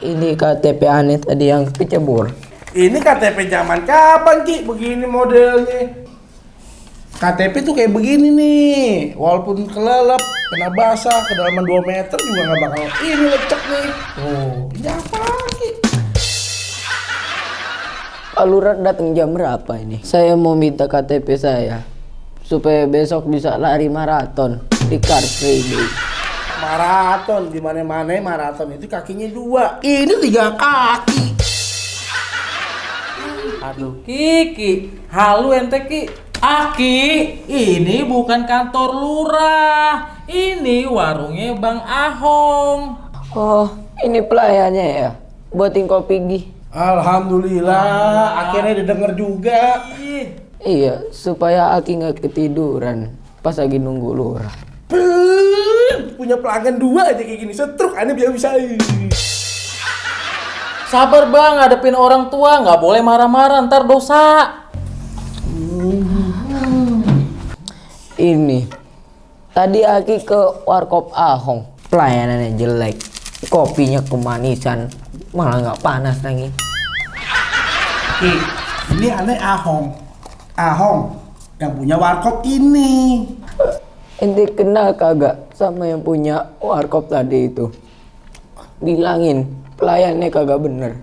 Ini KTP aneh tadi yang kecebur. Ini KTP zaman kapan Ki? Begini modelnya. KTP tuh kayak begini nih, walaupun kelelep, kena basah, kedalaman 2 meter juga nggak bakal ini lecek nih. Oh, ini apa Ki? Pak Lurah datang jam berapa ini? Saya mau minta KTP saya supaya besok bisa lari maraton di Car Free Day. Maraton di mana-mana maraton itu kakinya 2. Ini 3 kaki. Aduh Kiki, halu ente Ki. Aki, ini bukan kantor lurah. Ini warungnya Bang Ahong. Oh, ini pelayannya ya? Buatin kopi Gi. Alhamdulillah, akhirnya didengar juga. Iya, supaya Aki nggak ketiduran pas lagi nunggu lurah. Punya pelanggan 2 aja kayak gini, setruk aneh bisa. Sabar Bang, ngadepin orang tua, nggak boleh marah-marah, ntar dosa. Ini tadi Aki ke warkop Ahong, pelayanannya jelek, kopinya kemanisan, malah nggak panas lagi. Ki, ini aneh Ahong yang punya warkop ini. Ente kenal kagak sama yang punya warkop tadi itu? Bilangin pelayannya kagak bener.